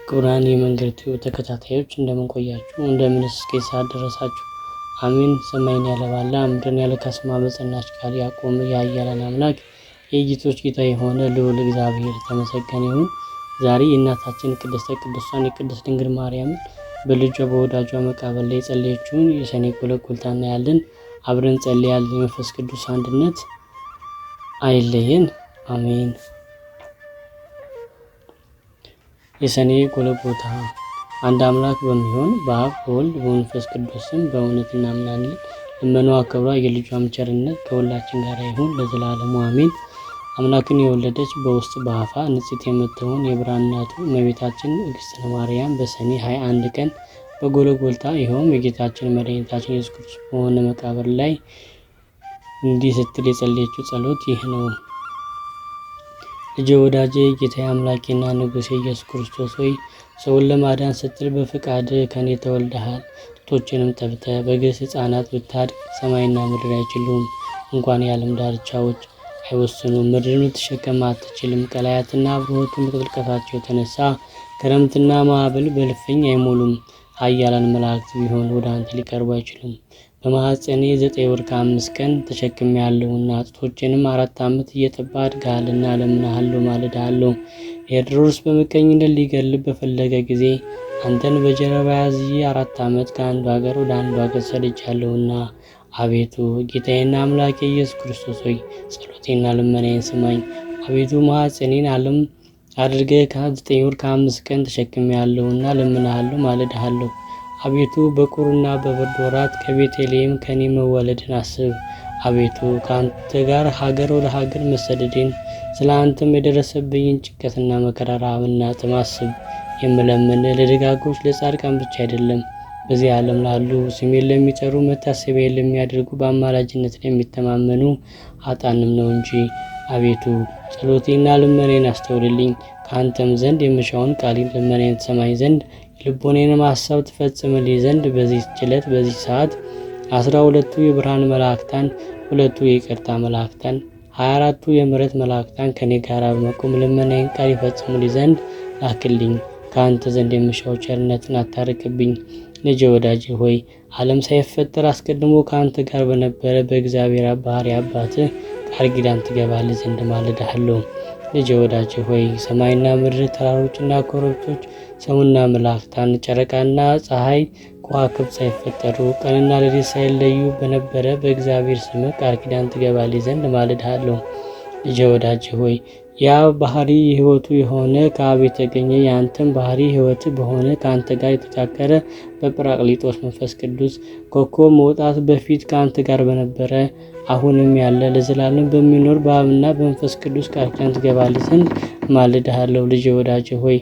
ክቡራን የመንገድ ቲዩብ ተከታታዮች እንደምን ቆያችሁ? እንደምንስ እስከ ሰዓት ደረሳችሁ? አሜን። ሰማይን ያለ ባላ ምድርን ያለ ካስማ በጸናች ቃል ያቆመ የኃያላን አምላክ የጌቶች ጌታ የሆነ ልዑል እግዚአብሔር የተመሰገነ ይሁን። ዛሬ የእናታችን ቅድስተ ቅዱሳን የቅድስት ድንግል ማርያምን በልጇ በወዳጇ መቃብር ላይ የጸለየችውን የሰኔ ጎልጎታ እናያለን። አብረን ጸልያለን። የመንፈስ ቅዱስ አንድነት አይለየን። አሜን። የሰኔ ጎልጎታ። አንድ አምላክ በሚሆን በአብ በወልድ በመንፈስ ቅዱስ ስም በእውነት እናምናለን። ልመናዋ ክብሯ የልጇም ቸርነት ከሁላችን ጋር ይሁን ለዘላለሙ አሜን። አምላክን የወለደች በውስጥ በአፋ ንጽሕት የምትሆን የብርሃን እናቱ እመቤታችን እግዝእትነ ማርያም በሰኔ 21 ቀን በጎልጎታ ይኸውም የጌታችን መድኃኒታችን ኢየሱስ ክርስቶስ በሆነ መቃብር ላይ እንዲህ ስትል የጸለየችው ጸሎት ይህ ነው። ልጄ ወዳጄ ጌታዬ አምላኬና ንጉሴ ኢየሱስ ክርስቶስ ሆይ ሰውን ለማዳን ስትል በፍቃድ ከኔ ተወልደሃል። ጡቶችንም ጠብተህ በግዕዝ ሕፃናት ብታድግ ሰማይና ምድር አይችሉም፣ እንኳን የዓለም ዳርቻዎች አይወስኑም። ምድርን ልትሸከም አትችልም። ቀላያትና አብርሆቱን ከጥልቀታቸው የተነሳ ክረምትና ማዕበል በልፍኝ አይሞሉም። ኃያላን መላእክት ቢሆን ወደ አንተ ሊቀርቡ አይችሉም። በማኅፀኔ 9 ወር ከ5 ቀን ተሸክሜሃለሁና ጡቶቼንም 4 ዓመት እየጠባ አድገሃልና እለምንሃለሁ፣ ማልድሃለሁ። ሄሮድስ በምቀኝነት ሊገድልህ በፈለገ ጊዜ አንተን በጀርባ አዝዬ 4 ዓመት ከአንዱ ሀገር ወደ አንዱ ሀገር ሰድጃለሁና አቤቱ ጌታዬና አምላኬ ኢየሱስ ክርስቶስ ሆይ ጸሎቴና ልመናዬን ስማኝ። አቤቱ ማኅፀኔን ዓለም አድርገህ ከ9 ወር ከ5 ቀን ተሸክሜሃለሁና እለምንሃለሁ፣ ማልድሃለሁ። አቤቱ በቁርና በብርድ ወራት ከቤተልሔም ከኔ መወለድን አስብ። አቤቱ ከአንተ ጋር ሀገር ወደ ሀገር መሰደዴን ስለ አንተም የደረሰብኝን ጭንቀትና መከራ ረሃብና ጥም አስብ። የምለምንህ ለደጋጎች ለጻድቃን ብቻ አይደለም፣ በዚህ ዓለም ላሉ ስሜን ለሚጠሩ መታሰቢያዬን ለሚያደርጉ በአማላጅነት ለሚተማመኑ ኃጥአንም ነው እንጂ። አቤቱ ጸሎቴና ልመናዬን አስተውልልኝ። ከአንተም ዘንድ የምሻውን ቃሌን ልመናዬን ትሰማኝ ዘንድ የልቦናዬንም ሐሳብ ትፈጽምልኝ ዘንድ በዚህ ዕለት በዚህ ሰዓት 12ቱ የብርሃን መላእክታን፣ 2ቱ የይቅርታ መላእክታን፣ 24ቱ የምሕረት መላእክታን ከኔ ጋር በመቆም ልመናዬን ቃል ይፈጽሙልኝ ዘንድ ላክልኝ። ከአንተ ዘንድ የምሻው ቸርነትን አታርቅብኝ። ልጄ ወዳጄ ሆይ ዓለም ሳይፈጠር አስቀድሞ ከአንተ ጋር በነበረ በእግዚአብሔር ባሕርይ አባትህ ቃል ኪዳን ትገባልህ ዘንድ ማልድሃለሁ። ልጄ ወዳጄ ሆይ ሰማይና ምድር፣ ተራሮችና ኮረብቶች፣ ሰውና መላእክታን፣ ጨረቃና ፀሐይ፣ ከዋክብት ሳይፈጠሩ ቀንና ሌሊት ሳይለዩ በነበረ በእግዚአብሔር ስም ቃል ኪዳን ትገባልህ ዘንድ ማልድሃለሁ። ልጄ ወዳጄ ሆይ የአብ ባሕርይ ሕይወቱ የሆነ ከአብ የተገኘ የአንተም ባሕርይ ሕይወት በሆነ ከአንተ ጋር የተቻከረ በጰራቅሊጦስ መንፈስ ቅዱስ ኮከብ መውጣት በፊት ከአንተ ጋር በነበረ አሁንም ያለ ለዘላለም በሚኖር በአብና በመንፈስ ቅዱስ ቃል ኪዳን ትገባልህ ዘንድ ማልድሃለሁ። ልጄ ወዳጄ ሆይ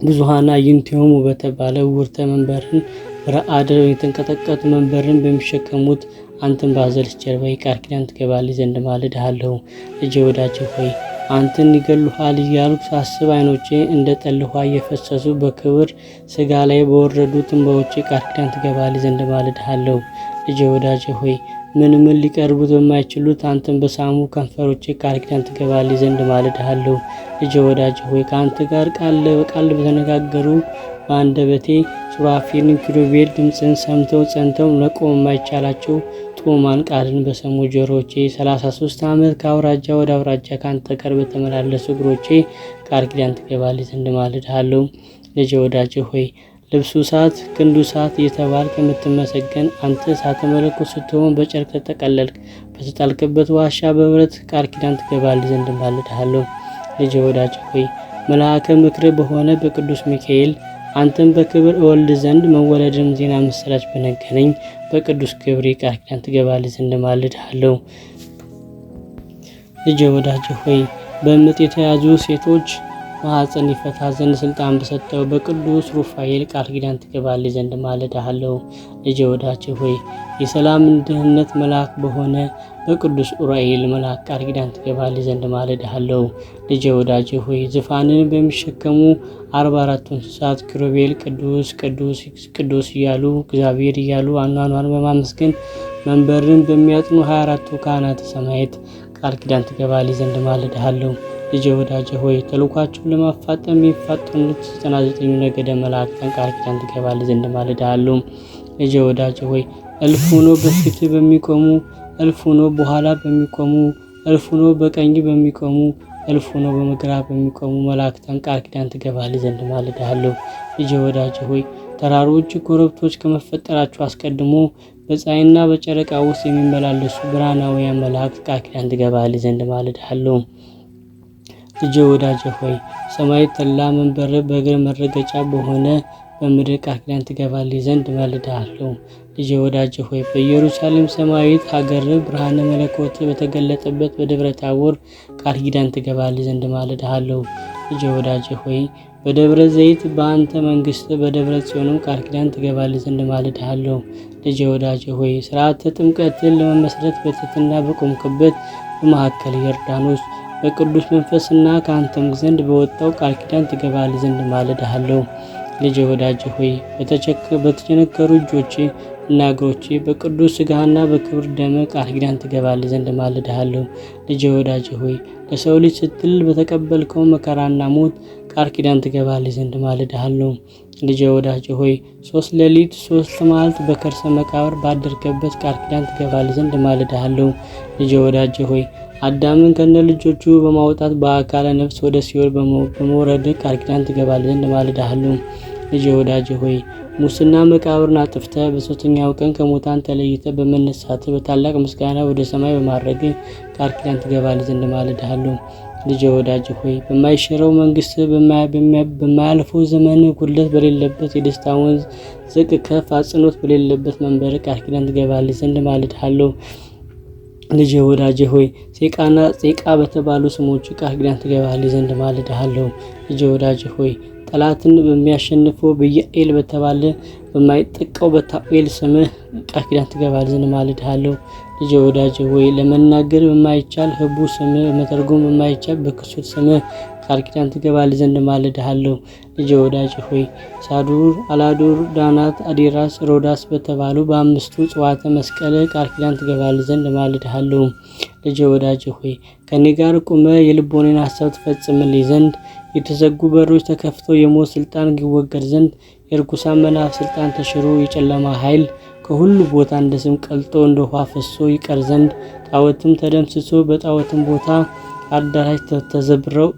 ብዙኃን አዕይንቲሆሙ በተባለ ውርተ መንበርን ረአድ የተንቀጠቀጡ መንበርን በሚሸከሙት አንተን ባዘለች ጀርባዬ ቃል ኪዳን ትገባልህ ዘንድ ማልድሃለሁ። ልጄ ወዳጄ ሆይ አንተን ይገሉሃል እያልኩ ሳስብ ዓይኖቼ እንደ ጠል ውኃ እየፈሰሱ በክብር ሥጋ ላይ በወረዱት እንባዎቼ ቃል ኪዳን ትገባልህ ዘንድ ማልድሃለሁ። ልጄ ወዳጄ ሆይ ምን ምን ሊቀርቡት በማይችሉት አንተን በሳሙ ከንፈሮቼ ቃል ኪዳን ትገባልህ ዘንድ ማልድሃለሁ። ልጄ ወዳጄ ሆይ ከአንተ ጋር ቃል በቃል በተነጋገሩ በአንደበቴ ሱራፌልን ኪሩቤል ድምፅን ሰምተው ጸንተው መቆም የማይቻላቸው ጦማን ቃልን በሰሙ ጆሮቼ 33 ዓመት ከአውራጃ ወደ አውራጃ ከአንተ ጋር በተመላለሱ እግሮቼ ቃል ኪዳን ትገባልህ ዘንድ ማልድሃለሁ። ልጄ ወዳጄ ሆይ ልብሱ እሳት ክንዱ እሳት እየተባልክ የምትመሰገን አንተ እሳተ መለኮት ስትሆን በጨርቅ ተጠቀለልክ። በተጣልክበት ዋሻ በብረት ቃል ኪዳን ትገባልህ ዘንድ ማልድሃለሁ። ልጄ ወዳጄ ሆይ መልአከ ምክር በሆነ በቅዱስ ሚካኤል አንተም በክብር እወልድ ዘንድ መወለድም ዜና ምስራች በነገረኝ በቅዱስ ገብርኤል ቃል ኪዳን ትገባልህ ዘንድ ማልድሃለሁ። ልጄ ወዳጄ ሆይ በምጥ የተያዙ ሴቶች ማኅፀን ይፈታ ዘንድ ስልጣን በሰጠው በቅዱስ ሩፋኤል ቃል ኪዳን ትገባልህ ዘንድ ማልድሃለሁ። ልጄ ወዳጄ ሆይ የሰላም ድህነት መልአክ በሆነ በቅዱስ ኡራኤል መልአክ ቃል ኪዳን ትገባልህ ዘንድ ማልድሃለሁ። ልጄ ወዳጄ ሆይ ዙፋንን በሚሸከሙ 44ቱ እንስሳት ኪሩቤል ቅዱስ ቅዱስ ቅዱስ እያሉ እግዚአብሔር እያሉ አኗኗርን በማመስገን መንበርን በሚያጥኑ 24ቱ ካህናተ ሰማያት ቃል ኪዳን ትገባልህ ዘንድ ማልድሃለሁ። ልጄ ወዳጄ ሆይ ተልኳቸውን ለማፋጠን የሚፋጠኑት 99ኙ ነገደ መላእክትን ቃል ኪዳን ትገባልህ ዘንድ ማልድሃለሁ። ልጄ ወዳጄ ሆይ እልፍ ሆኖ በፊት በሚቆሙ፣ እልፍ ሆኖ በኋላ በሚቆሙ፣ እልፍ ሆኖ በቀኝ በሚቆሙ፣ እልፍ ሆኖ በግራ በሚቆሙ መላእክትን ቃል ኪዳን ትገባልህ ዘንድ ማልድሃለሁ። ልጄ ወዳጄ ሆይ ተራሮች፣ ኮረብቶች ከመፈጠራቸው አስቀድሞ በፀሐይና በጨረቃ ውስጥ የሚመላለሱ ብርሃናውያን መላእክት ቃል ኪዳን ትገባልህ ዘንድ ማልድሃለሁ። ልጄ ወዳጄ ሆይ ሰማይ ተላ መንበር በእግር መረገጫ በሆነ በምድር ቃል ኪዳን ትገባልኝ ዘንድ ማልድሃለሁ። ልጄ ወዳጄ ሆይ በኢየሩሳሌም ሰማያዊት ሀገር ብርሃነ መለኮት በተገለጠበት በደብረ ታቦር ቃል ኪዳን ትገባልኝ ዘንድ ማልድሃለሁ። ልጄ ወዳጄ ሆይ በደብረ ዘይት በአንተ መንግስት በደብረ ጽዮንም ቃል ኪዳን ትገባልኝ ዘንድ ማልድሃለሁ። ልጄ ወዳጄ ሆይ ስርዓተ ጥምቀትን ለመመስረት በትሕትና በቆምክበት በመካከል ዮርዳኖስ በቅዱስ መንፈስና ከአንተም ዘንድ በወጣው ቃል ኪዳን ትገባልኝ ዘንድ ማልድሃለሁ። ልጄ ወዳጄ ሆይ በተቸነከሩ እጆቼ እና እግሮቼ በቅዱስ ስጋና በክብር ደመ ቃል ኪዳን ትገባልህ ዘንድ ማልድሃለሁ። ልጄ ወዳጄ ሆይ ለሰው ልጅ ስትል በተቀበልከው መከራና ሞት ቃል ኪዳን ትገባልህ ዘንድ ማልድሃለሁ። ልጄ ወዳጄ ሆይ 3 ሌሊት 3 መዓልት በከርሰ መቃብር ባደርከበት ቃል ኪዳን ትገባልህ ዘንድ ማልድሃለሁ። ልጄ ወዳጄ ሆይ አዳምን ከነ ልጆቹ በማውጣት በአካለ ነፍስ ወደ ሲኦል በመውረድ ቃል ኪዳን ትገባልህ ዘንድ ማልድሃለሁ። ልጄ ወዳጄ ሆይ ሙስና መቃብርን አጥፍተህ በሦስተኛው ቀን ከሙታን ተለይተህ በመነሳት በታላቅ ምስጋና ወደ ሰማይ በማድረግ ቃል ኪዳን ትገባልህ ዘንድ ማልድሃለሁ። ልጄ ወዳጄ ሆይ በማይሽረው መንግስት በማያልፈው ዘመን ጉድለት በሌለበት የደስታ ወንዝ ዝቅ ከፍ አጽንኦት በሌለበት መንበር ቃል ኪዳን ትገባልህ ዘንድ ማልድሃለሁ። ልጄ ወዳጄ ሆይ ሴቃና ጼቃ በተባሉ ስሞች ቃል ኪዳን ትገባልህ ዘንድ ማልድሃለሁ። ልጄ ወዳጄ ሆይ ጠላትን በሚያሸንፈው በኢያኤል በተባለ በማይጠቃው በታኤል ስምህ ቃል ኪዳን ትገባልህ ዘንድ ማልድሃለሁ። ልጄ ወዳጄ ሆይ ለመናገር በማይቻል ህቡ ስምህ መተርጎም በማይቻል በክሱት ስምህ ቃል ኪዳን ትገባልህ ዘንድ ማልድሃለሁ። ልጄ ወዳጄ ሆይ ሳዱር፣ አላዱር፣ ዳናት፣ አዲራስ፣ ሮዳስ በተባሉ በአምስቱ እጽዋተ መስቀል ቃል ኪዳን ትገባልህ ዘንድ ማልድሃለሁ። ልጄ ወዳጄ ሆይ ከኔ ጋር ቁመ የልቦኔን ሐሳብ ትፈጽምልኝ ዘንድ የተዘጉ በሮች ተከፍተው የሞት ስልጣን ይወገድ ዘንድ የርኩሳን መናፍስት ስልጣን ተሽሮ የጨለማ ኃይል ከሁሉ ቦታ እንደ ስም ቀልጦ እንደ ውሃ ፈሶ ይቀር ዘንድ ጣዖትም ተደምስሶ በጣዖትም ቦታ አዳራሽ ተዘብረው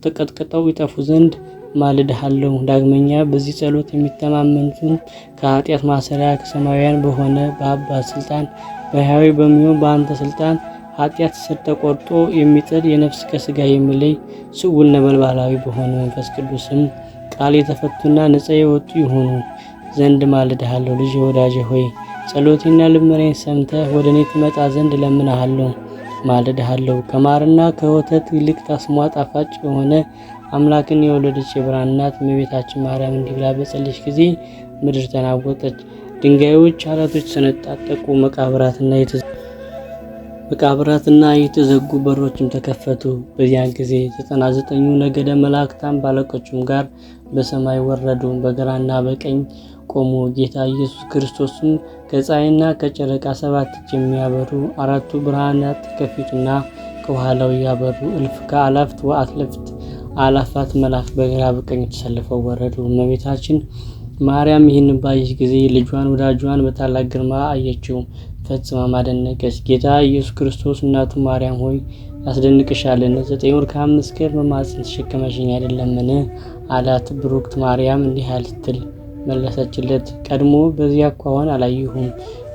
ተቀጥቅጠው ይጠፉ ዘንድ ማልድሃለሁ። ዳግመኛ በዚህ ጸሎት የሚተማመኑትን ከኃጢአት ማሰሪያ ከሰማያውያን በሆነ በአባት ስልጣን በሕያው በሚሆን በአንተ ስልጣን ኃጢአት ስር ተቆርጦ የሚጥል የነፍስ ከስጋ የሚለይ ስውር ነበልባላዊ በሆነ መንፈስ ቅዱስም ቃል የተፈቱና ነጻ የወጡ ይሆኑ ዘንድ ማልድሃለሁ። ልጄ ወዳጄ ሆይ ጸሎቴና ልመናዬን ሰምተህ ወደ እኔ ትመጣ ዘንድ እለምንሃለሁ፣ ማልድሃለሁ። ከማርና ከወተት ይልቅ ስሟ ጣፋጭ የሆነ አምላክን የወለደች የብርሃን እናት እመቤታችን ማርያም እንዲህ ብላ በጸለየች ጊዜ ምድር ተናወጠች፣ ድንጋዮች አለቶች ተሰነጣጠቁ፣ መቃብራትና የተዘጉ በሮችም ተከፈቱ። በዚያን ጊዜ 99ኙ ነገደ መላእክታን ባለቆቹም ጋር በሰማይ ወረዱ፣ በግራና በቀኝ ቆሙ። ጌታ ኢየሱስ ክርስቶስም ከፀሐይና ከጨረቃ 7 እጅ የሚያበሩ 4ቱ ብርሃናት ከፊቱና ከኋላው ያበሩ እልፍ ከአላፍት ወአትለፍት አላፋት መላእክት በግራ በቀኝ ተሰልፈው ወረዱ። እመቤታችን ማርያም ይህን ባየች ጊዜ ልጇን ወዳጇን በታላቅ ግርማ አየችው፣ ፈጽማ አደነቀች። ጌታ ኢየሱስ ክርስቶስ እናቱ ማርያም ሆይ ያስደንቅሻልን? 9 ወር ከ5 ቀን በማኅፀን ተሸከመሽኝ አይደለምን? አላት። ብሩክት ማርያም እንዲህ ስትል መለሰችለት፣ ቀድሞ በዚያ አኳኋን አላየሁም፣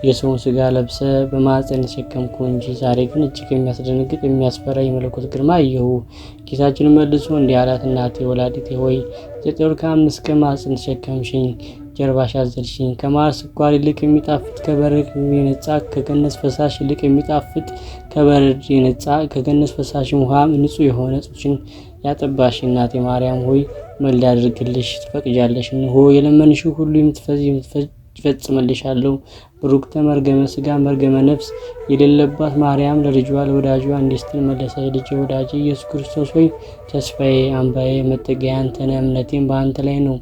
የሰውን ስጋ ለብሰ በማኅፀን ተሸከምኩ እንጂ። ዛሬ ግን እጅግ የሚያስደነግጥ የሚያስፈራ የመለኮት ግርማ አየሁ። ጌታችን መልሶ እንዲህ አላት፣ እናቴ ወላዲቴ ሆይ 9 ወር ከ5 ቀን ማኅፀን ተሸከምሽኝ፣ ጀርባሽ አዘልሽኝ። ከማር ስኳር ይልቅ የሚጣፍጥ ከበረድ የነጻ ከገነት ፈሳሽ ይልቅ የሚጣፍጥ ከበረድ የነጻ ከገነት ፈሳሽም ውሃ ንጹህ የሆነ ጡትሽን ያጠባሽ እናቴ ማርያም ሆይ መልድ አድርግልሽ ትፈቅጃለሽ። እነሆ የለመንሽው ሁሉ ይፈጽምልሻለሁ። ብሩክተ መርገመ ስጋ መርገመ ነፍስ የሌለባት ማርያም ለልጇ ለወዳጇ እንዲህ ስትል መለሰች። ልጄ ወዳጄ ኢየሱስ ክርስቶስ ሆይ ተስፋዬ፣ አምባዬ፣ መጠጊያዬ አንተ ነህ። እምነቴም በአንተ ላይ ነው።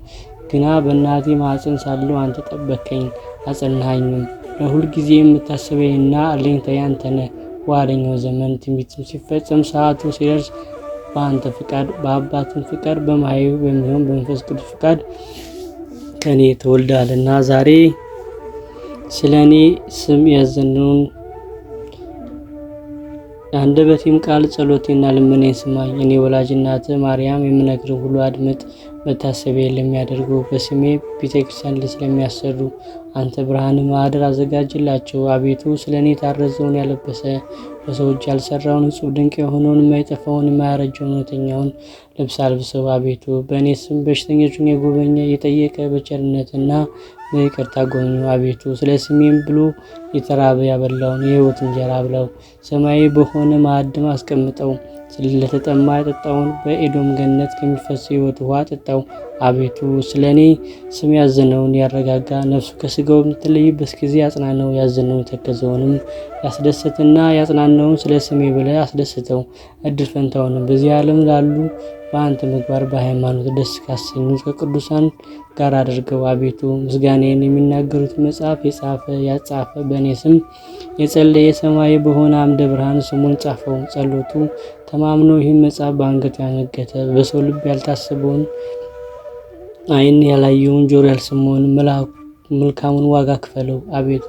ግና በእናቴ ማኅፀን ሳለሁ አንተ ጠበቅከኝ አጸናኸኝም። ለሁል ጊዜ የምታስበኝና አለኝታዬ አንተ ነህ። በኋለኛው ዘመን ትንቢትም ሲፈጸም ሰዓቱ ሲደርስ በአንተ ፍቃድ በአባትም ፍቃድ በማኅየዊ በሚሆን በመንፈስ ቅዱስ ፍቃድ ከእኔ ተወልደሃልና ዛሬ ስለ እኔ ስም ያዘነውን የአንደበቴም ቃል ጸሎቴና ልመናዬን ስማኝ። እኔ ወላጅ እናትህ ማርያም የምነግርህን ሁሉ አድምጥ። መታሰቢያ ለሚያደርጉ በስሜ ቤተክርስቲያን ስለሚያሰሩ አንተ ብርሃን ማኅደር አዘጋጅላቸው። አቤቱ ስለ እኔ የታረዘውን ያለበሰ በሰው እጅ ያልሰራውን እጹብ ድንቅ የሆነውን የማይጠፋውን የማያረጀውን እውነተኛውን ልብስ አልብሰው። አቤቱ በእኔ ስም በሽተኞቹን የጎበኘ የጠየቀ በቸርነትና በይቅርታ ጎብኙ። አቤቱ ስለ ስሜም ብሎ የተራበ ያበላውን የሕይወት እንጀራ ብለው ሰማያዊ በሆነ ማዕድም አስቀምጠው። ለተጠማ ያጠጣውን በኤዶም ገነት ከሚፈሰው የሕይወት ውሃ አጠጣው። አቤቱ ስለ እኔ ስም ያዘነውን ያረጋጋ፣ ነፍሱ ከሥጋው በምትለይበት ጊዜ ያጽናነው። ያዘነውን የተከዘውንም ያስደሰትና ያጽናናውን ስለ ስሜ ብለህ አስደስተው። እድል ፈንታውንም በዚህ ዓለም ላሉ በአንተ ምግባር በሃይማኖት ደስ ካሰኙት ከቅዱሳን ጋር አድርገው። አቤቱ ምስጋናዬን የሚናገሩት መጽሐፍ የጻፈ ያጻፈ በእኔ ስም የጸለየ ሰማያዊ በሆነ አምደ ብርሃን ስሙን ጻፈው። ጸሎቱ ተማምኖ ይህም መጽሐፍ በአንገቱ ያነገተ በሰው ልብ ያልታሰበውን ዓይን ያላየውን ጆሮ ያልሰማውን መልካሙን ዋጋ ክፈለው። አቤቱ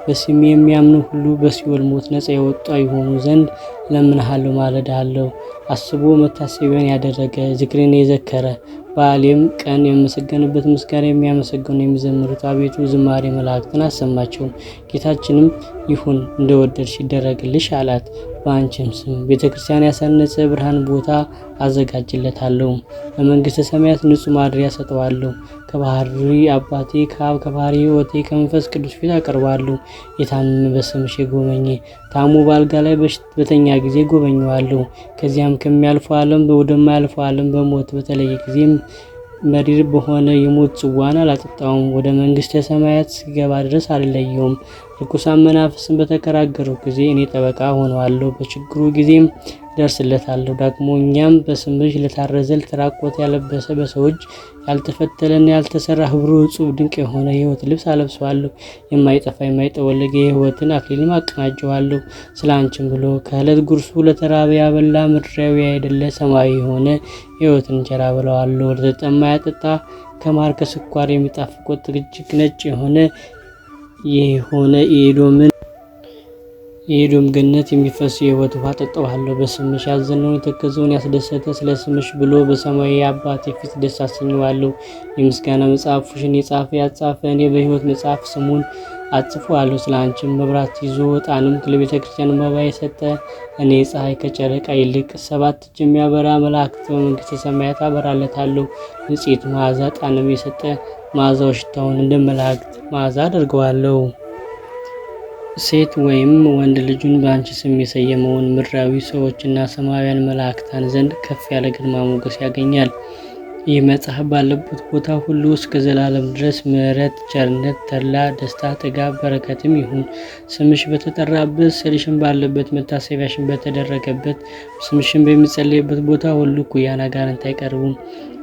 በስሜ የሚያምኑ ሁሉ በሲኦል ሞት ነፃ የወጣ ይሆኑ ዘንድ እለምንሃለሁ፣ ማለድሃለሁ። አስቦ መታሰቢያን ያደረገ ዝክሬን የዘከረ በዓሌም ቀን የመሰገንበት ምስጋና የሚያመሰግኑ የሚዘምሩት አቤቱ ዝማሬ መላእክትን አሰማቸው። ጌታችንም ይሁን እንደወደድሽ ይደረግልሽ አላት። በአንቺም ስም ቤተ ክርስቲያን ያሳነጸ ብርሃን ቦታ አዘጋጅለታለሁ። በመንግስተ ሰማያት ንጹሕ ማደሪያ ሰጠዋለሁ። ከባህሪ አባቴ ከአብ ከባህሪ ሕይወቴ ከመንፈስ ቅዱስ ፊት አቀርባለሁ። የታመመ በስምሽ የጎበኘ ታሞ በአልጋ ላይ በተኛ ጊዜ ጎበኘዋለሁ። ከዚያም ከሚያልፈው ዓለም ወደማያልፈው ዓለም በሞት በተለየ ጊዜም መሪር በሆነ የሞት ጽዋን አላጠጣውም። ወደ መንግስተ ሰማያት እስኪገባ ድረስ አልለየውም። ርኩሳን መናፍስን በተከራገሩ ጊዜ እኔ ጠበቃ ሆነዋለሁ፣ በችግሩ ጊዜም ደርስለታለሁ። ዳግመኛም በስምሽ ለታረዘ ለተራቆተ ያለበሰ በሰው እጅ ያልተፈተለና ያልተሰራ ህብሩ እጹብ ድንቅ የሆነ የሕይወት ልብስ አለብሰዋለሁ። የማይጠፋ የማይጠወልግ የሕይወትን አክሊልም አቀናጀዋለሁ። ስለ አንቺም ብሎ ከዕለት ጉርሱ ለተራበ ያበላ ምድራዊ አይደለ ሰማያዊ የሆነ የሕይወትን እንጀራ በለዋለሁ። ለተጠማ ያጠጣ ከማር ከስኳር የሚጣፍጥ እጅግ ነጭ የሆነ የኤዶምን የኤዶም ገነት የሚፈስ የሕይወት ውሃ አጠጣዋለሁ። በስምሽ ያዘነውን የተከዘውን ያስደሰተ ስለ ስምሽ ብሎ በሰማያዊ አባቴ ፊት ደስ አሰኘዋለሁ። የምስጋና መጽሐፍሽን የጻፈ ያጻፈ እኔ በሕይወት መጽሐፍ ስሙን አጽፈዋለሁ። ስለ አንቺም መብራት ይዞ ዕጣንም ለቤተ ክርስቲያን መባ የሰጠ እኔ ፀሐይ ከጨረቃ ይልቅ ሰባት እጅ የሚያበራ መላእክት በመንግስተ ሰማያት አበራለታለሁ። ንጽሕት መዓዛ ዕጣንም የሰጠ መዓዛው ሽታውን እንደ መላእክት መዓዛ አደርገዋለሁ። ሴት ወይም ወንድ ልጁን በአንቺ ስም የሰየመውን ምድራዊ ሰዎችና ሰማያውያን መላእክታን ዘንድ ከፍ ያለ ግርማ ሞገስ ያገኛል። ይህ መጽሐፍ ባለበት ቦታ ሁሉ እስከ ዘላለም ድረስ ምሕረት፣ ቸርነት፣ ተድላ፣ ደስታ፣ ጥጋብ፣ በረከትም ይሁን። ስምሽ በተጠራበት ስዕልሽን ባለበት መታሰቢያሽን በተደረገበት ስምሽን በሚጸለይበት ቦታ ሁሉ እኩያን አጋንንት አይቀርቡም።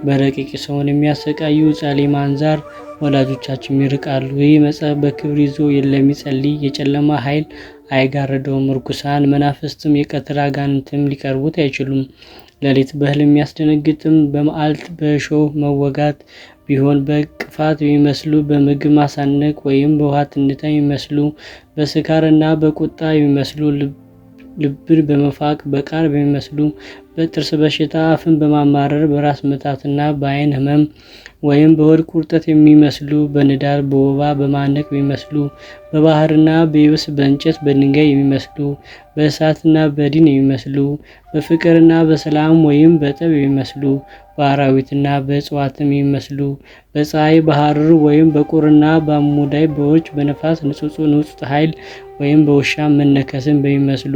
በረቂቅ ሰውን የሚያሰቃዩ ጸሊም አንዛር ወላጆቻችን ይርቃሉ። ይህ መጽሐፍ በክብር ይዞ ለሚጸልይ የጨለማ ኃይል አይጋርደውም። ርኩሳን መናፍስትም የቀትር አጋንንትም ሊቀርቡት አይችሉም። ሌሊት በሕልም የሚያስደነግጥም በመዓልት በእሾህ መወጋት ቢሆን በቅፋት የሚመስሉ በምግብ ማሳነቅ ወይም በውሃ ትንታ የሚመስሉ በስካርና በቁጣ የሚመስሉ ልብን በመፋቅ በቃር በሚመስሉ በጥርስ በሽታ አፍን በማማረር በራስ ምታትና በዓይን ሕመም ወይም በሆድ ቁርጠት የሚመስሉ በንዳድ በወባ በማነቅ የሚመስሉ በባህርና በየብስ በእንጨት በድንጋይ የሚመስሉ በእሳትና በዲን የሚመስሉ በፍቅርና በሰላም ወይም በጠብ የሚመስሉ በአራዊትና በእጽዋትም የሚመስሉ በፀሐይ በሐሩር ወይም በቁርና በአሙዳይ በውርጭ በነፋስ ንጹሕ ኃይል ወይም በውሻ መነከስን በሚመስሉ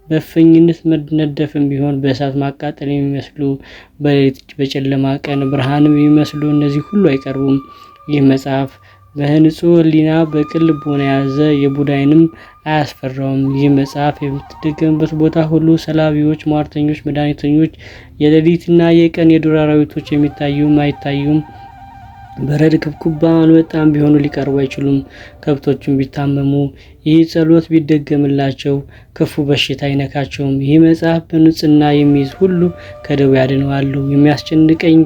በእፍኝነት መነደፍም ቢሆን በእሳት ማቃጠል የሚመስሉ በሌሊት በጨለማ ቀን ብርሃንም የሚመስሉ እነዚህ ሁሉ አይቀርቡም። ይህ መጽሐፍ በንጹሕ ሕሊና በቅን ልቦና የያዘ የቡዳይንም አያስፈራውም። ይህ መጽሐፍ የምትደገምበት ቦታ ሁሉ ሰላቢዎች፣ ሟርተኞች፣ መድኃኒተኞች፣ የሌሊትና የቀን የዱር አራዊቶች የሚታዩም አይታዩም በረድ ኩብኩባ አንበጣም ቢሆኑ ሊቀርቡ አይችሉም። ከብቶቹም ቢታመሙ ይህ ጸሎት ቢደገምላቸው ክፉ በሽታ አይነካቸውም። ይህ መጽሐፍ በንጽሕና የሚይዝ ሁሉ ከደዌ ያድነዋለሁ፣ የሚያስጨንቀኝም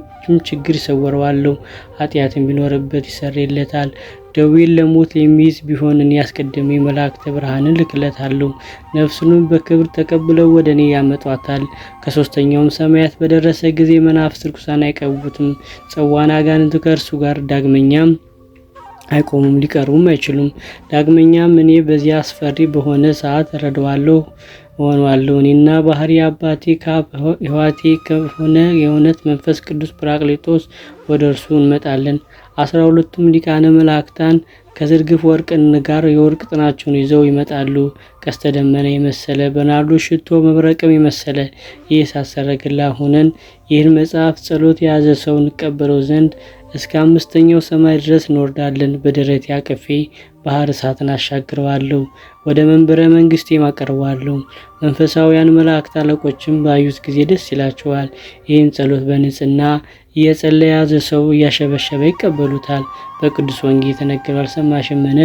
ችግር ይሰወረዋለሁ። ኃጢአትም ቢኖርበት ይሰረይለታል። ደዌን ለሞት የሚይዝ ቢሆን እኔ አስቀድሜ መላእክተ ብርሃንን እልክለታለሁ። ነፍሱንም በክብር ተቀብለው ወደ እኔ ያመጧታል። ከሦስተኛውም ሰማያት በደረሰ ጊዜ መናፍስት ርኩሳን አይቀርቡትም። ጽዋን አጋንንት ከእርሱ ጋር ዳግመኛም አይቆሙም፣ ሊቀርቡም አይችሉም። ዳግመኛም እኔ በዚያ አስፈሪ በሆነ ሰዓት እረዳዋለሁ እሆነዋለሁ። እኔና ባህሪ አባቴ ሕይወቴ ከሆነ የእውነት መንፈስ ቅዱስ ጰራቅሊጦስ ወደ እርሱ እንመጣለን። 12ቱም ሊቃነ መላእክታን ከዝርግፍ ወርቅን ጋር የወርቅ ጥናቸውን ይዘው ይመጣሉ። ቀስተ ደመና የመሰለ በናርዶስ ሽቶ መብረቅም የመሰለ የእሳት ሰረገላ ሆነን ይህን መጽሐፍ ጸሎት የያዘ ሰው እንቀበለው ዘንድ እስከ አምስተኛው ሰማይ ድረስ እንወርዳለን። በደረቴ አቅፌ ባህር እሳትን አሻግረዋለሁ፣ ወደ መንበረ መንግስቴም አቀርበዋለሁ። መንፈሳውያን መላእክት አለቆችም ባዩት ጊዜ ደስ ይላቸዋል። ይህን ጸሎት በንጽሕና እየጸለየ የያዘ ሰው እያሸበሸበ ይቀበሉታል። በቅዱስ ወንጌል የተነገረው አልሰማሽምን?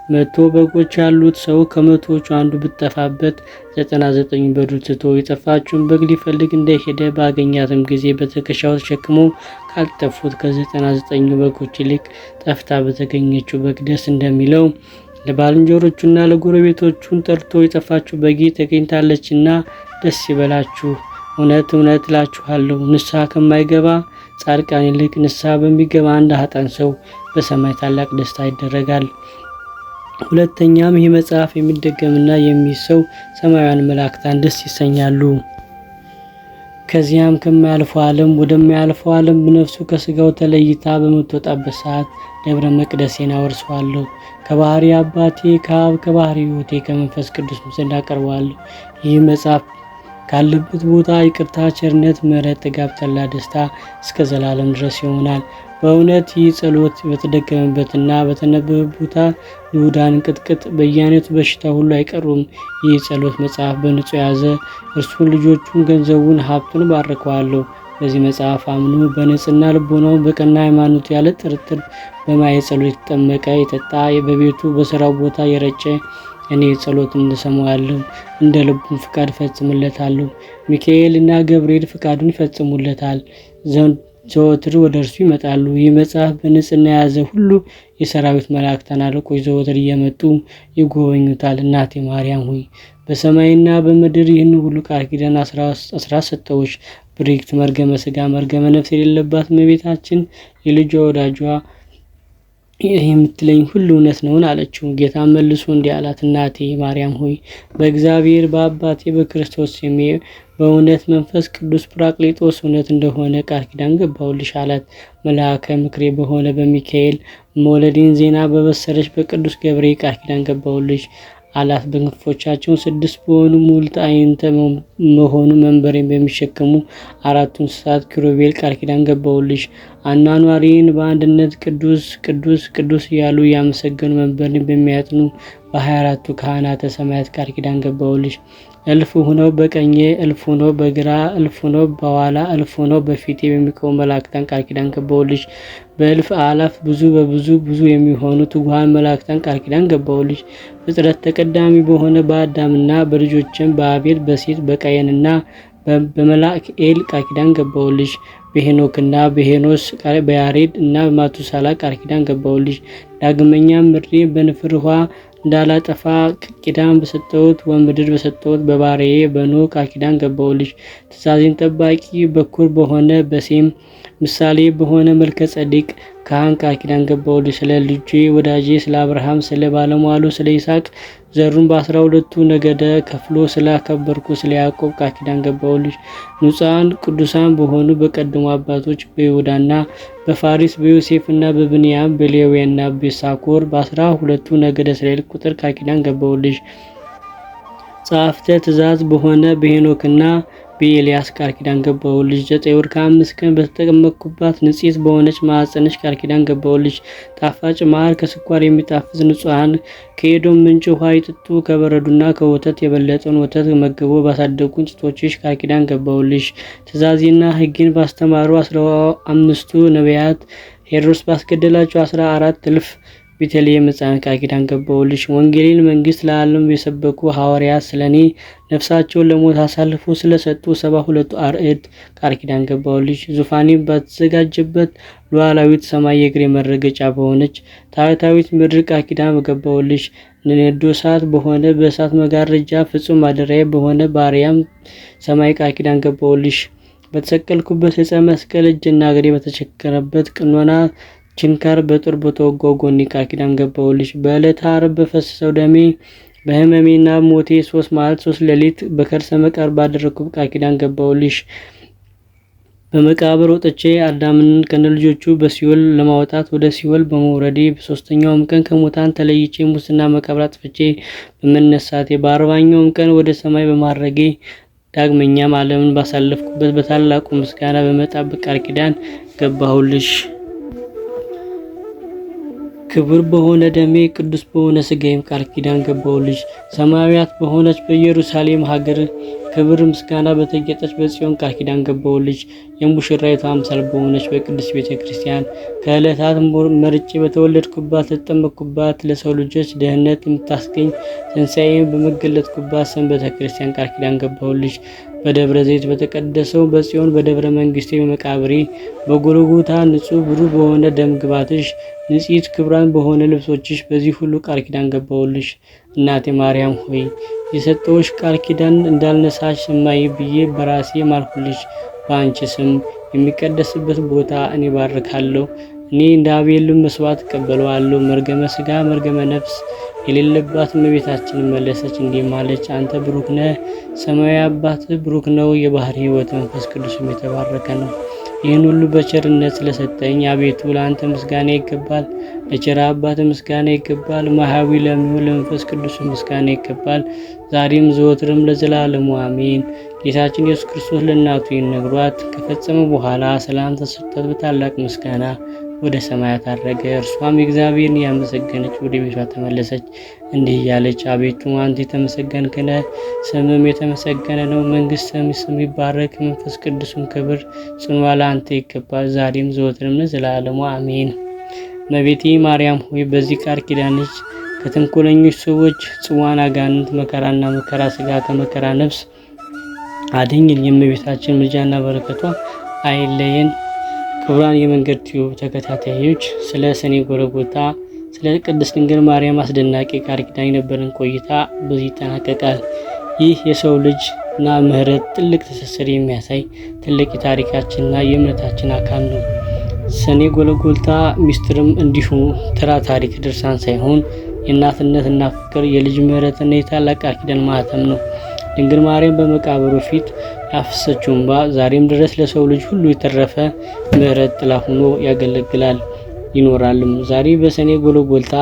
100 በጎች ያሉት ሰው ከ100ዎቹ አንዱ ብትጠፋበት 99ኙ በዱር ትቶ የጠፋችውን በግ ሊፈልግ እንደሄደ ባገኛትም ጊዜ በትከሻው ተሸክሞ ካልጠፉት ከ99ኙ በጎች ይልቅ ጠፍታ በተገኘችው በግ ደስ እንደሚለው ለባልንጀሮቹና ለጎረቤቶቹን ጠርቶ የጠፋችው በጌ ተገኝታለችና ደስ ይበላችሁ። እውነት እውነት እላችኋለሁ ንስሐ ከማይገባ ጻድቃን ይልቅ ንስሐ በሚገባ አንድ ኃጥአን ሰው በሰማይ ታላቅ ደስታ ይደረጋል። ሁለተኛም ይህ መጽሐፍ የሚደገምና የሚይዝ ሰው ሰማያውያን መላእክታን ደስ ይሰኛሉ። ከዚያም ከማያልፈው ዓለም ወደማያልፈው ዓለም ነፍሱ ከስጋው ተለይታ በምትወጣበት ሰዓት ደብረ መቅደሴን አወርሰዋለሁ። ከባህሪ አባቴ ከአብ ከባህሪ ሕይወቴ ከመንፈስ ቅዱስ ዘንድ አቀርበዋለሁ። ይህ መጽሐፍ ካለበት ቦታ ይቅርታ፣ ቸርነት፣ ምሕረት፣ ጥጋብ፣ ተድላ፣ ደስታ እስከ ዘላለም ድረስ ይሆናል። በእውነት ይህ ጸሎት በተደገመበትና በተነበበ ቦታ ይሁዳን ቅጥቅጥ በየአይነቱ በሽታ ሁሉ አይቀሩም። ይህ ጸሎት መጽሐፍ በንጹሕ የያዘ እርሱን፣ ልጆቹን፣ ገንዘቡን፣ ሀብቱን ባርከዋለሁ። በዚህ መጽሐፍ አምኖ በንጽሕና ልቦናውን በቀና ሃይማኖቱ ያለ ጥርጥር በማየ ጸሎት የተጠመቀ የጠጣ በቤቱ በስራው ቦታ የረጨ እኔ ጸሎቱን እንሰማዋለሁ፣ እንደ ልቡም ፍቃድ እፈጽምለታለሁ። ሚካኤል እና ገብርኤል ፍቃዱን ይፈጽሙለታል፣ ዘወትር ወደ እርሱ ይመጣሉ። ይህ መጽሐፍ በንጽሕና የያዘ ሁሉ የሰራዊት መላእክታን አለቆች ዘወትር እየመጡ ይጎበኙታል። እናቴ ማርያም ሆይ በሰማይና በምድር ይህን ሁሉ ቃል ኪዳን አስራት ሰጠሁሽ። ብርክት መርገመ ሥጋ መርገመ ነፍስ የሌለባት እመቤታችን የልጇ ወዳጇ ይህ የምትለኝ ሁሉ እውነት ነውን? አለችው። ጌታ መልሶ እንዲህ አላት፣ እናቴ ማርያም ሆይ በእግዚአብሔር በአባቴ በክርስቶስ ስሜ በእውነት መንፈስ ቅዱስ ጰራቅሊጦስ እውነት እንደሆነ ቃል ኪዳን ገባሁልሽ አላት። መልአከ ምክሬ በሆነ በሚካኤል መውለዴን ዜና በበሰረች በቅዱስ ገብርኤል ቃል ኪዳን ገባሁልሽ አላት። በክንፎቻቸው 6 በሆኑ ሙልት አይንተ መሆኑ መንበሬን በሚሸከሙ አራቱ እንስሳት ኪሩቤል ቃል ኪዳን ገባሁልሽ። አኗኗሪን በአንድነት ቅዱስ ቅዱስ ቅዱስ እያሉ እያመሰገኑ መንበሬን በሚያጥኑ በ24ቱ ካህናተ ሰማያት ቃል ኪዳን ገባሁልሽ። እልፍ ሆነው በቀኜ፣ እልፍ ሆነው በግራ፣ እልፍ ሆነው በኋላ፣ እልፍ ሆነው በፊቴ በሚቆሙ መላእክታን ቃል ኪዳን ገባሁልሽ። በእልፍ አላፍ ብዙ በብዙ ብዙ የሚሆኑ ትጉሃን መላእክታን ቃል ኪዳን ገባሁልሽ። ፍጥረት ተቀዳሚ በሆነ በአዳምና በልጆችም በአቤል በሴት በቃየንና በመላእክኤል ቃል ኪዳን ገባሁልሽ። በሄኖክና በሄኖስ በያሬድ እና በማቱሳላ ቃል ኪዳን ገባሁልሽ። ዳግመኛም ምድሬን በንፍር ውሃ እንዳላጠፋ ኪዳን በሰጠሁት ወምድር በሰጠሁት በባሪያዬ በኖህ ቃል ኪዳን ገባሁልሽ። ትእዛዜን ጠባቂ በኩር በሆነ በሴም ምሳሌ በሆነ መልከ ጸዲቅ ካህን ቃል ኪዳን ገባሁልሽ። ስለ ልጄ ወዳጄ ስለ አብርሃም ስለ ባለሟሉ ስለ ይስሐቅ ዘሩን በ12ቱ ነገደ ከፍሎ ስላከበርኩ ስለ ያዕቆብ ቃል ኪዳን ገባሁልሽ። ንጹሐን ቅዱሳን በሆኑ በቀደሙ አባቶች በይሁዳና በፋሪስ በዮሴፍና በብንያም በሌዊና በይሳኮር በ12ቱ ነገደ እስራኤል ቁጥር ቃል ኪዳን ገባሁልሽ። ጸሐፍተ ትእዛዝ በሆነ በሄኖክና በኤልያስ ቃል ኪዳን ገባሁልሽ። 9 ወር ከ5 ቀን በተጠመቅኩባት ንጽሕት በሆነች ማኅፀንሽ ቃል ኪዳን ገባሁልሽ። ጣፋጭ ማር ከስኳር የሚጣፍጥ ንጹሐን ከኤዶም ምንጭ ውሃ ይጠጡ ከበረዱና ከወተት የበለጠውን ወተት መግቦ ባሳደጉን ጡቶችሽ ቃል ኪዳን ገባሁልሽ። ትእዛዜና ሕጌን ባስተማሩ 15ቱ ነቢያት ሄሮድስ ባስገደላቸው 14 እልፍ ቤተልሔም ሕፃን ቃል ኪዳን ገባሁልሽ። ወንጌልን መንግስት ለዓለም የሰበኩ ሐዋርያት ስለኔ ነፍሳቸውን ለሞት አሳልፎ ስለሰጡ 72ቱ አርዕድ ቃል ኪዳን ገባሁልሽ። ዙፋኔ ባተዘጋጀበት ሉዓላዊት ሰማይ የእግሬ መረገጫ በሆነች ታህታዊት ምድር ቃል ኪዳን ገባሁልሽ። ነዶ እሳት በሆነ በእሳት መጋረጃ ፍጹም ማደሪያ በሆነ በአርያም ሰማይ ቃል ኪዳን ገባሁልሽ። በተሰቀልኩበት ዕፀ መስቀል እጅና እግሬ በተቸከረበት ቅኖና ችንካር በጦር በተወጋው ጎኔ ቃል ኪዳን ገባሁልሽ። በዕለተ ዓርብ በፈሰሰው ደሜ በሕመሜና ሞቴ 3 መዓልት 3 ሌሊት በከርሰ መቃብር ባደረግኩት ቃል ኪዳን ገባሁልሽ። በመቃብር ወጥቼ አዳምን ከነልጆቹ በሲኦል ለማውጣት ወደ ሲኦል በመውረዴ በሶስተኛውም ቀን ከሙታን ተለይቼ ሙስና መቃብር አጥፍቼ በመነሳቴ በ40ኛውም ቀን ወደ ሰማይ በማረጌ ዳግመኛም ዓለምን ባሳለፍኩበት በታላቁ ምስጋና በመጣበት ቃል ኪዳን ገባሁልሽ። ክቡር በሆነ ደሜ ቅዱስ በሆነ ስጋዬም ቃል ኪዳን ገባሁልሽ። ሰማያዊት በሆነች በኢየሩሳሌም ሀገር ክብር ምስጋና በተጌጠች በጽዮን ቃል ኪዳን ገባሁልሽ። የሙሽራይቱ አምሳል በሆነች በቅድስት ቤተ ክርስቲያን ከዕለታት መርጬ በተወለድኩባት ለተጠመቅኩባት ለሰው ልጆች ደህንነት የምታስገኝ ትንሣኤን በመገለጥኩባት ሰንበተ ክርስቲያን ቃል ኪዳን ገባሁልሽ። በደብረ ዘይት በተቀደሰው በጽዮን በደብረ መንግስቴ በመቃብሬ በጎልጎታ ንጹሕ ብሩህ በሆነ ደም ግባትሽ ንጽሕት ክብራን በሆነ ልብሶችሽ በዚህ ሁሉ ቃል ኪዳን ገባሁልሽ። እናቴ ማርያም ሆይ የሰጠሁሽ ቃል ኪዳን እንዳልነሳሽ እማዬ ብዬ በራሴ ማልኩልሽ። በአንቺ ስም የሚቀደስበት ቦታ እኔ ባርካለሁ። እኔ እንደ አቤልም መስዋዕት እቀበለዋለሁ። መርገመ ስጋ መርገመ ነፍስ የሌለባት እመቤታችን መለሰች እንዲህም አለች፣ አንተ ብሩክ ነህ፣ ሰማያዊ አባትህ ብሩክ ነው፣ የባህር ሕይወት መንፈስ ቅዱስም የተባረከ ነው። ይህን ሁሉ በቸርነት ስለሰጠኝ አቤቱ ለአንተ ምስጋና ይገባል። ለቸር አባት ምስጋና ይገባል። ማህያዊ ለሚሆን ለመንፈስ ቅዱስ ምስጋና ይገባል፣ ዛሬም ዘወትርም ለዘላለሙ አሜን። ጌታችን ኢየሱስ ክርስቶስ ለእናቱ ይህን ነግሯት ከፈጸመ በኋላ ሰላም ተሰጥቷት በታላቅ ምስጋና ወደ ሰማያት አረገ። እርሷም እግዚአብሔርን እያመሰገነች ወደ ቤቷ ተመለሰች፣ እንዲህ እያለች አቤቱ አንተ የተመሰገንክ ነህ፣ ስምም የተመሰገነ ነው፣ መንግስትህም ስም ይባረክ፣ መንፈስ ቅዱስም ክብር ጽኗ ለአንተ ይገባል፣ ዛሬም ዘወትርም ለዘላለሙ አሜን። እመቤቴ ማርያም ሆይ በዚህ ቃል ኪዳንሽ ከተንኮለኞች ሰዎች ጽዋን አጋንንት መከራና መከራ ስጋ ከመከራ ነፍስ አድኝን። የእመቤታችን ምልጃና በረከቷ አይለየን። ክቡራን የመንገድ ቲዩብ ተከታታዮች ስለ ሰኔ ጎልጎታ ስለ ቅድስት ድንግል ማርያም አስደናቂ ቃል ኪዳን የነበረን ቆይታ በዚህ ይጠናቀቃል። ይህ የሰው ልጅ እና ምሕረት ጥልቅ ትስስር የሚያሳይ ትልቅ የታሪካችንና የእምነታችን አካል ነው። ሰኔ ጎልጎታ ሚስጥርም እንዲሁ ተራ ታሪክ ድርሳን ሳይሆን የእናትነትና ፍቅር፣ የልጅ ምሕረትና የታላቅ ቃል ኪዳን ማህተም ነው። ድንግል ማርያም በመቃብሩ ፊት ያፈሰችው እንባ ዛሬም ድረስ ለሰው ልጅ ሁሉ የተረፈ ምሕረት ጥላ ሆኖ ያገለግላል ይኖራልም። ዛሬ በሰኔ ጎልጎታ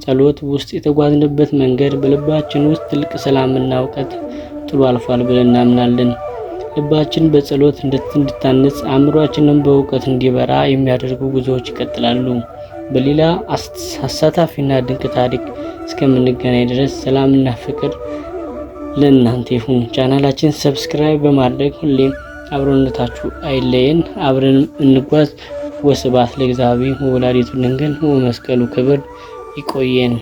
ጸሎት ውስጥ የተጓዝንበት መንገድ በልባችን ውስጥ ትልቅ ሰላምና እውቀት ጥሎ አልፏል ብለን እናምናለን። ልባችን በጸሎት እንድታነጽ አእምሯችንን በእውቀት እንዲበራ የሚያደርጉ ጉዞዎች ይቀጥላሉ። በሌላ አሳታፊና ድንቅ ታሪክ እስከምንገናኝ ድረስ ሰላምና ፍቅር ለእናንተ ይሁን። ቻናላችን subscribe በማድረግ ሁሌም አብሮነታችሁ አይለየን። አብረን እንጓዝ። ወስብሐት ለእግዚአብሔር ወወላዲቱ ድንግል ወመስቀሉ ክብር። ይቆየን።